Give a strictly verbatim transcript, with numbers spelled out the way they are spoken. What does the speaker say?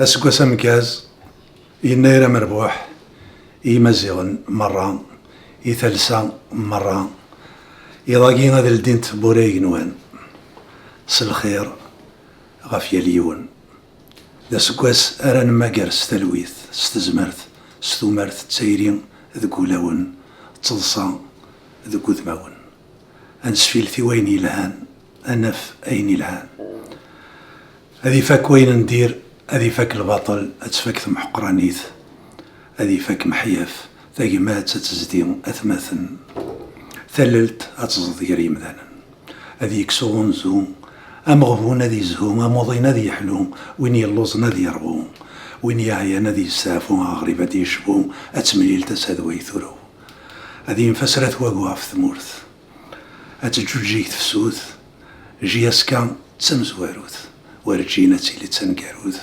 Aseggas ameggaz, yennayer amerbuḥ i Yimaziɣen merra, i talsa merra. Iḍ-agi ad ldint tewwura igenwan s lxir ɣef yal yiwen. D aseggas ara nemmager s talwit, s tezmert, s tumert d tayri deg wulawen, d teḍsa deg wudmawen. Ad nesfilet i wayen yelhan, ad naf ayen yelhan. Ad ifak wayen n dir, ad ifak lbaṭel, ad tfak temḥeqranit, ad ifak meḥyaf, tagmat ad tezdi atmaten, tallelt ad teẓḍ gar yimdanen. Ad yekkes uɣunzu, ameɣbun ad yezhu, amuḍin ad yeḥlu, win yelluẓen ad yerɣu, win yeɛyan ad yesteɛfu, aɣrib ad yecbu, ad temlil tasa d way turew. Ad yenfes ratwagu ɣef tmurt. Ad teǧǧuǧǧeg tefsut, J S K d tamezwarut, werǧin ad tili d taneggarut,